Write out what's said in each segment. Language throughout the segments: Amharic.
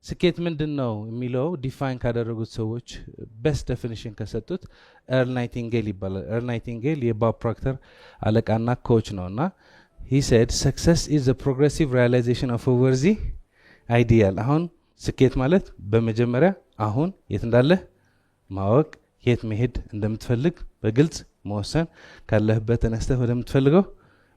ስኬት ምንድን ነው የሚለው define ካደረጉት ሰዎች best definition ከሰጡት ኤርል ናይቲንጌል ይባላል። ኤርል ናይቲንጌል የቦብ ፕሮክተር አለቃና coach ነው እና he said, "Success is progressive realization of worthy ideal።" አሁን ስኬት ማለት በመጀመሪያ አሁን የት እንዳለህ ማወቅ፣ የት መሄድ እንደምትፈልግ በግልጽ መወሰን፣ ካለህበት ተነስተህ ወደምትፈልገው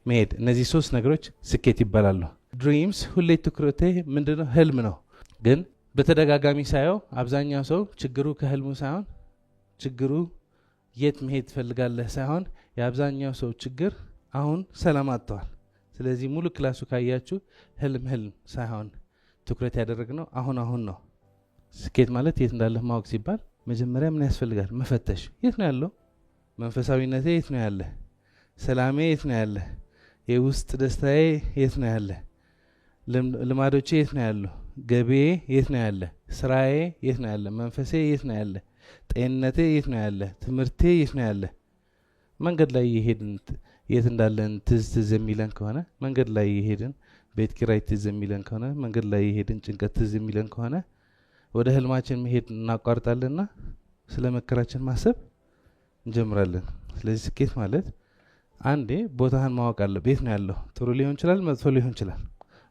መሄድ። እነዚህ ሶስት ነገሮች ስኬት ይባላሉ። Dreams ሁሌ ትኩረቴ ምንድነው? ህልም ነው። ግን በተደጋጋሚ ሳየው አብዛኛው ሰው ችግሩ ከህልሙ ሳይሆን፣ ችግሩ የት መሄድ ትፈልጋለህ ሳይሆን፣ የአብዛኛው ሰው ችግር አሁን ሰላም አጥተዋል። ስለዚህ ሙሉ class ኡ ካያችሁ ህልም ህልም ሳይሆን ትኩረት ያደረግነው አሁን አሁን ነው። ስኬት ማለት የት እንዳለህ ማወቅ ሲባል መጀመሪያ ምን ያስፈልጋል? መፈተሽ። የት ነው ያለው? መንፈሳዊነቴ የት ነው ያለ? ሰላሜ የት ነው ያለ? የውስጥ ደስታዬ የት ነው ያለ? ልማዶቼ የት ነው ያሉ? ገቢዬ የት ነው ያለ? ስራዬ የት ነው ያለ? መንፈሴ የት ነው ያለ? ጤንነቴ የት ነው ያለ? ትምህርቴ የት ነው ያለ? መንገድ ላይ እየሄድን የት እንዳለን ትዝ ትዝ የሚለን ከሆነ፣ መንገድ ላይ እየሄድን ቤት ኪራይ ትዝ የሚለን ከሆነ፣ መንገድ ላይ እየሄድን ጭንቀት ትዝ የሚለን ከሆነ ወደ ህልማችን መሄድ እናቋርጣለንና ስለ መከራችን ማሰብ እንጀምራለን። ስለዚህ ስኬት ማለት አንዴ ቦታህን ማወቅ አለብህ። የት ነው ያለው? ጥሩ ሊሆን ይችላል፣ መጥፎ ሊሆን ይችላል።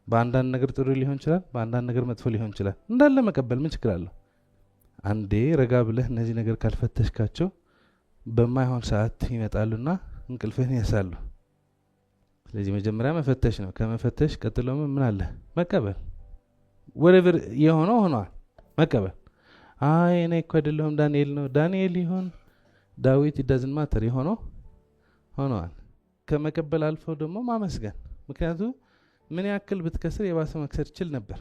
በአንዳንድ ነገር ጥሩ ሊሆን ይችላል፣ በአንዳንድ ነገር መጥፎ ሊሆን ይችላል። እንዳለ መቀበል ምን ችግር አለው? አንዴ ረጋ ብለህ እነዚህ ነገር ካልፈተሽካቸው በማይሆን ሰዓት ይመጣሉና እንቅልፍህን ያሳሉ። ስለዚህ መጀመሪያ መፈተሽ ነው። ከመፈተሽ ቀጥሎ ምን አለ? መቀበል። Whatever የሆነው ሆኗል። መቀበል። አይ እኔ እኮ አይደለሁም ዳንኤል ነው። ዳንኤል ይሁን ዳዊት doesn't matter፣ የሆነው ሆነዋል። ከመቀበል አልፈው ደግሞ ማመስገን። ምክንያቱም ምን ያክል ብትከስር የባሰ መክሰር ትችል ነበር።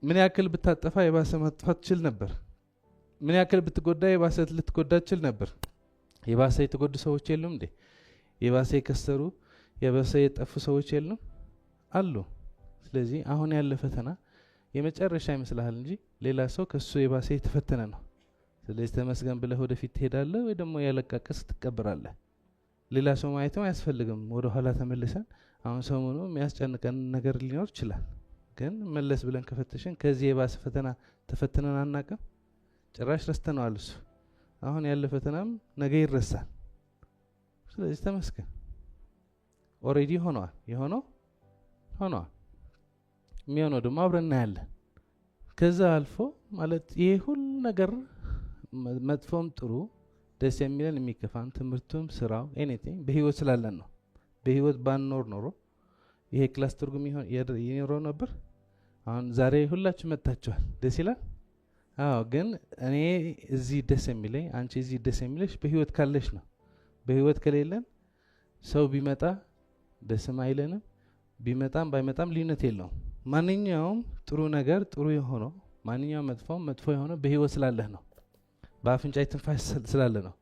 ምን ያክል ብታጠፋ የባሰ ማጥፋት ትችል ነበር። ምን ያክል ብትጎዳ የባሰ ልትጎዳ ትችል ነበር። የባሰ የተጎዱ ሰዎች የሉም እንዴ? የባሰ የከሰሩ፣ የባሰ የጠፉ ሰዎች የሉም? አሉ። ስለዚህ አሁን ያለ ፈተና የመጨረሻ ይመስልሃል እንጂ ሌላ ሰው ከሱ የባሰ የተፈተነ ነው። ስለዚህ ተመስገን ብለህ ወደፊት ትሄዳለህ ወይ ደግሞ እያለቃቀስክ ትቀበራለህ። ሌላ ሰው ማየትም አያስፈልግም። ወደ ኋላ ተመልሰን አሁን ሰሞኑ የሚያስጨንቀን ነገር ሊኖር ይችላል። ግን መለስ ብለን ከፈተሽን ከዚህ የባሰ ፈተና ተፈትነን አናቅም። ጭራሽ ረስተነዋል። እሱ አሁን ያለ ፈተናም ነገ ይረሳል። ስለዚህ ተመስገን። Already ሆነዋል። የሆነው ሆነዋል። የሚሆነው ደግሞ አብረን እናያለን። ከዛ አልፎ ማለት ይሄ ሁሉ ነገር መጥፎም ጥሩ፣ ደስ የሚለን የሚከፋን፣ ትምህርቱም ስራው anything በህይወት ስላለን ነው። በህይወት ባንኖር ኖሮ ይሄ class ትርጉም ይኖረው ነበር? አሁን ዛሬ ሁላችሁ መጥታችኋል። ደስ ይላል። አዎ፣ ግን እኔ እዚህ ደስ የሚለኝ፣ አንቺ እዚህ ደስ የሚለሽ በህይወት ካለሽ ነው። በህይወት ከሌለን ሰው ቢመጣ ደስም አይለንም። ቢመጣም ባይመጣም ልዩነት የለውም። ማንኛውም ጥሩ ነገር ጥሩ የሆነው፣ ማንኛውም መጥፎ መጥፎ የሆነው በህይወት ስላለህ ነው። በአፍንጫዬ ትንፋሽ ስላለ ነው።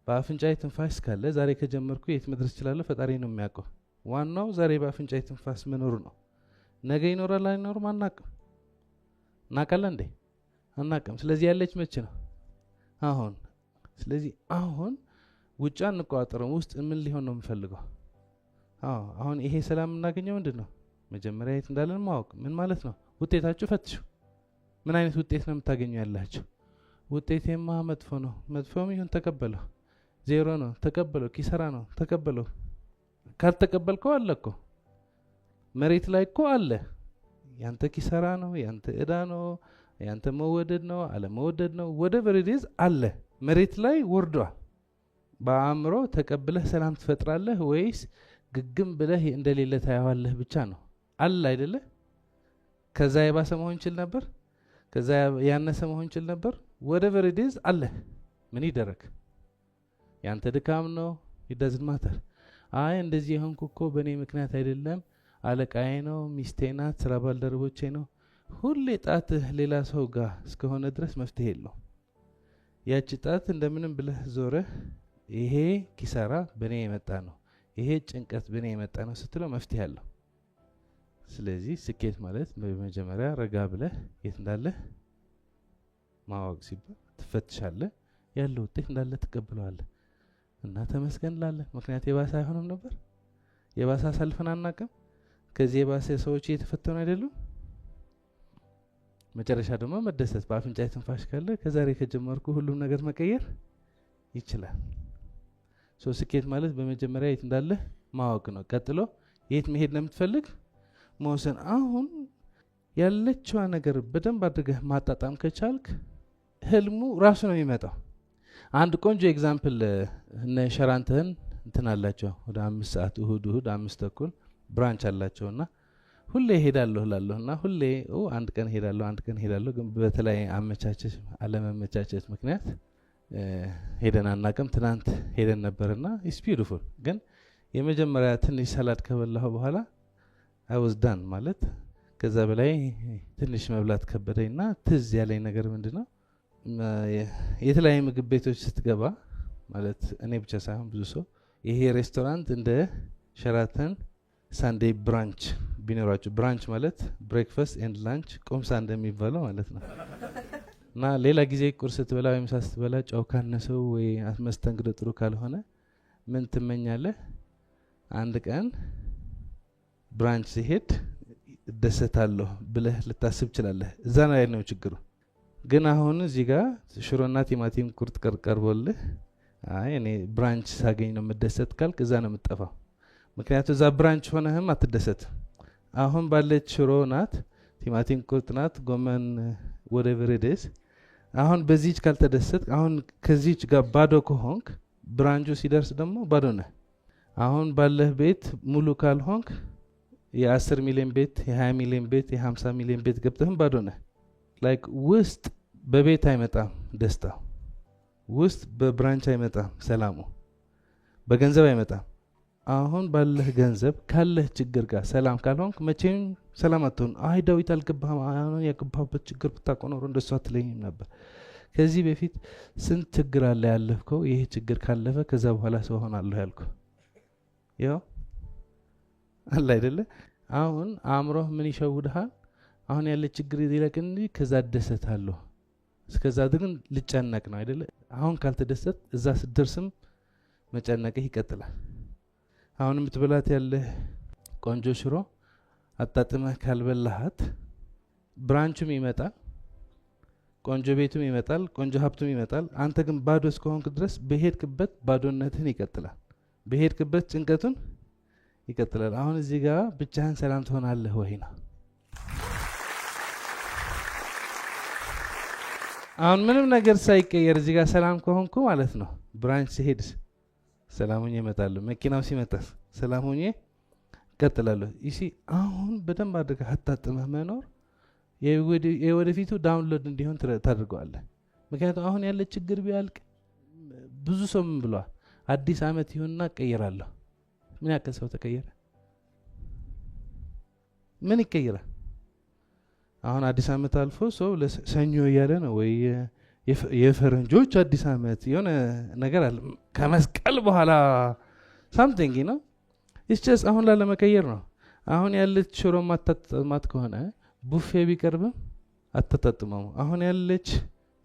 በአፍንጫዬ ትንፋሽ ካለ ዛሬ ከጀመርኩ የት መድረስ እችላለሁ? ፈጣሪ ነው የሚያውቀው። ዋናው ዛሬ በአፍንጫዬ ትንፋስ መኖሩ ነው። ነገ ይኖራል አይኖርም አናቅም። እናውቃለን እንዴ? አናቅም። ስለዚህ ያለች መቼ ነው? አሁን። ስለዚህ አሁን ውጭ አንቆጣጠርም። ውስጥ ምን ሊሆን ነው የምፈልገው? አዎ፣ አሁን ይሄ ሰላም የምናገኘው ምንድን ነው? መጀመሪያ የት እንዳለን ማወቅ። ምን ማለት ነው? ውጤታችሁ ፈትሹ። ምን አይነት ውጤት ነው የምታገኙ ያላችሁ? ውጤቴማ መጥፎ ነው። መጥፎም ይሁን ተቀበለው። ዜሮ ነው ተቀበለው። ኪሳራ ነው ተቀበለው። ካልተቀበልከው አለ እኮ፣ መሬት ላይ እኮ አለ። ያንተ ኪሳራ ነው፣ ያንተ እዳ ነው፣ ያንተ መወደድ ነው፣ አለመወደድ ነው፣ whatever it is አለ፣ መሬት ላይ ወርዷል። በአእምሮ ተቀብለህ ሰላም ትፈጥራለህ ወይስ ግግም ብለህ እንደሌለ ታየዋለህ ብቻ ነው። አለ አይደለ? ከዛ የባሰ መሆን ይችል ነበር። ከዛ ያነሰ መሆን ይችል ነበር። Whatever it is አለ። ምን ይደረግ? ያንተ ድካም ነው። It doesn't matter። አይ እንደዚህ የሆንኩ እኮ በእኔ ምክንያት አይደለም፣ አለቃዬ ነው፣ ሚስቴ ናት፣ ስራ ባልደረቦቼ ነው። ሁሌ ጣትህ ሌላ ሰው ጋር እስከሆነ ድረስ መፍትሄ የለው። ያቺ ጣት እንደምንም ብለህ ዞረህ ይሄ ኪሳራ በእኔ የመጣ ነው፣ ይሄ ጭንቀት በእኔ የመጣ ነው ስትለው መፍትሄ አለው። ስለዚህ ስኬት ማለት በመጀመሪያ ረጋ ብለህ የት እንዳለህ ማወቅ ሲባል ትፈትሻለህ፣ ያለው ውጤት እንዳለ ትቀበለዋለህ እና ተመስገን ላለህ። ምክንያት የባሰ አይሆንም ነበር። የባሰ አሳልፈን አናውቅም። ከዚህ የባሰ ሰዎች እየተፈተኑ አይደሉም? መጨረሻ ደግሞ መደሰት። በአፍንጫ ትንፋሽ ካለ ከዛሬ ከጀመርኩ ሁሉም ነገር መቀየር ይችላል። So ስኬት ማለት በመጀመሪያ የት እንዳለ ማወቅ ነው። ቀጥሎ የት መሄድ እንደምትፈልግ መወሰን። አሁን ያለችዋ ነገር በደንብ አድርገህ ማጣጣም ከቻልክ ህልሙ ራሱ ነው የሚመጣው። አንድ ቆንጆ example፣ እነ ሸራተን እንትን አላቸው፣ ወደ 5 ሰዓት እሁድ እሁድ 5:30 brunch አላቸው። እና ሁሌ እሄዳለሁ እላለሁ እና ሁሌ አንድ ቀን እሄዳለሁ፣ አንድ ቀን እሄዳለሁ፣ ግን በተለያየ አመቻቸት አለመመቻቸት ምክንያት ሄደን አናቅም። ትናንት ሄደን ነበርና it's beautiful። ግን የመጀመሪያ ትንሽ salad ከበላሁ በኋላ I was done። ማለት ከዛ በላይ ትንሽ መብላት ከበደኝ። እና ትዝ ያለኝ ነገር ምንድን ነው? የተለያዩ ምግብ ቤቶች ስትገባ፣ ማለት እኔ ብቻ ሳይሆን ብዙ ሰው፣ ይሄ ሬስቶራንት እንደ ሸራተን Sunday brunch ቢኖራቸው፣ brunch ማለት breakfast and lunch፣ ቁምሳ እንደሚባለው ማለት ነው። እና ሌላ ጊዜ ቁርስ ስትበላ ወይም ምሳ ስትበላ ጨው ካነሰው ወይ መስተንግዶ ጥሩ ካልሆነ ምን ትመኛለህ? አንድ ቀን brunch ስሄድ እደሰታለሁ ብለህ ልታስብ ትችላለህ። እዛ ላይ ነው ችግሩ። ግን አሁን እዚህ ጋር ሽሮና ቲማቲም ቁርጥ ቀርቦልህ አይ እኔ brunch ሳገኝ ነው የምደሰት ካልክ እዛ ነው የምትጠፋው። ምክንያቱ እዛ brunch ሆነህም አትደሰትም። አሁን ባለች ሽሮ ናት፣ ቲማቲም ቁርጥ ናት፣ ጎመን፣ whatever it is፣ አሁን በዚች ካልተደሰትክ፣ አሁን ከዚች ጋር ባዶ ከሆንክ brunch ኡ ሲደርስ ደግሞ ባዶ ነህ። አሁን ባለህ ቤት ሙሉ ካልሆንክ የ10 ሚሊዮን ቤት፣ የ20 ሚሊዮን ቤት፣ የ50 ሚሊዮን ቤት ገብተህም ባዶ ነህ። Like ውስጥ በቤት አይመጣም ደስታው፣ ውስጥ በ brunch አይመጣም ሰላሙ፣ በገንዘብ አይመጣም። አሁን ባለህ ገንዘብ ካለህ ችግር ጋር ሰላም ካልሆንክ መቼም ሰላም አትሆን። አይ ዳዊት አልገባህም፣ አሁን ያገባህበት ችግር ብታውቀው ኖሮ እንደሱ አትለኝም ነበር። ከዚህ በፊት ስንት ችግር አለ ያለፍከው። ይህ ችግር ካለፈ ከዛ በኋላ ሰው ሆናለሁ ያልኩ ያው አለ አይደለ? አሁን አእምሮህ ምን ይሸውድሃል? አሁን ያለ ችግር ይለቅ እንጂ ከዛ እደሰታለሁ፣ እስከዛ ግን ልጨነቅ ነው አይደለ? አሁን ካልተደሰት እዛ ስትደርስም መጨነቅህ ይቀጥላል። አሁን የምትበላት ያለህ ቆንጆ ሽሮ አጣጥመህ ካልበላሃት brunch ኡም ይመጣል፣ ቆንጆ ቤቱም ይመጣል፣ ቆንጆ ሀብቱም ይመጣል። አንተ ግን ባዶ እስከሆንክ ድረስ በሄድክበት ባዶነትህን ይቀጥላል። በሄድክበት ጭንቀቱን ይቀጥላል። አሁን እዚህ ጋር ብቻህን ሰላም ትሆናለህ ወይ ነው። አሁን ምንም ነገር ሳይቀየር እዚህ ጋር ሰላም ከሆንኩ ማለት ነው፣ brunch ስሄድ ሰላም ሆኜ እመጣለሁ። መኪናው ሲመጣ ሰላም ሆኜ እቀጥላለሁ። You see፣ አሁን በደንብ አድርገህ አጣጥመህ መኖር የወደፊቱ download እንዲሆን ታደርገዋለህ። ምክንያቱም አሁን ያለ ችግር ቢያልቅ ብዙ ሰው ምን ብለዋል? አዲስ ዓመት ይሁንና እቀይራለሁ። ምን ያክል ሰው ተቀየረ? ምን ይቀይራል? አሁን አዲስ ዓመት አልፎ ሰው ሰኞ እያለ ነው ወይ የፈረንጆች አዲስ ዓመት የሆነ ነገር አለ ከመስቀል በኋላ something ነው። It's just አሁን ላለመቀየር ነው። አሁን ያለች ሽሮ ማታጣጥማት ከሆነ ቡፌ ቢቀርብም አታጣጥመውም። አሁን ያለች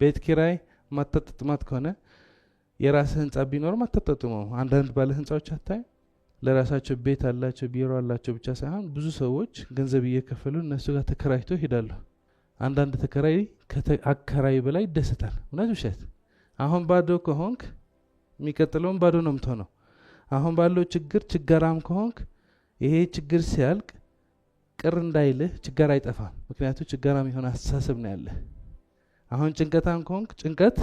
ቤት ኪራይ ማታጣጥማት ከሆነ የራስህ ህንጻ ቢኖርም አታጣጥመውም። አንዳንድ ባለ ህንጻዎች አታይም? ለራሳቸው ቤት አላቸው፣ ቢሮ አላቸው ብቻ ሳይሆን ብዙ ሰዎች ገንዘብ እየከፈሉ እነሱ ጋር ተከራይቶ ይሄዳሉ። አንዳንድ ተከራይ አከራይ በላይ ይደሰታል። እውነት ውሸት? አሁን ባዶ ከሆንክ የሚቀጥለውም ባዶ ነው የምትሆነው። አሁን ባለው ችግር ችጋራም ከሆንክ ይሄ ችግር ሲያልቅ ቅር እንዳይልህ ችጋር አይጠፋም። ምክንያቱ ችጋራም የሆነ አስተሳሰብ ነው ያለህ። አሁን ጭንቀታም ከሆንክ ጭንቀት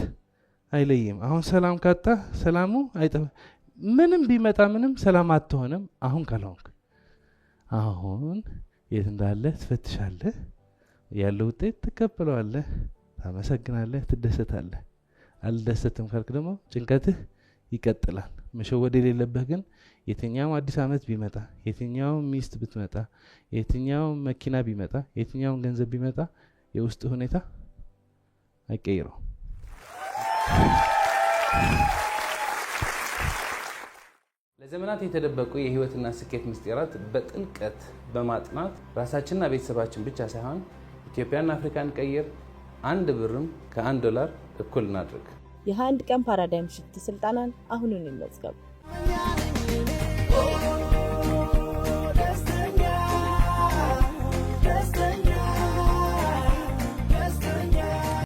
አይለይም። አሁን ሰላም ካጣ ሰላሙ አይጠፋም። ምንም ቢመጣ ምንም ሰላም አትሆንም። አሁን ካልሆንክ አሁን የት እንዳለ ትፈትሻለህ። ያለው ውጤት ትቀበለዋለህ፣ ታመሰግናለህ፣ ትደሰታለህ። አልደሰትም ካልክ ደግሞ ጭንቀትህ ይቀጥላል። መሸወድ የሌለብህ ግን የትኛውም አዲስ ዓመት ቢመጣ፣ የትኛውም ሚስት ብትመጣ፣ የትኛውም መኪና ቢመጣ፣ የትኛውም ገንዘብ ቢመጣ የውስጥ ሁኔታ አይቀይረው። ለዘመናት የተደበቁ የህይወትና ስኬት ምስጢራት በጥልቀት በማጥናት ራሳችንና ቤተሰባችን ብቻ ሳይሆን ኢትዮጵያና አፍሪካን ቀይር። አንድ ብርም ከ1 ዶላር እኩል እናድርግ። የ21 ቀን paradigm shift ስልጠናን አሁኑን ይመዝገቡ።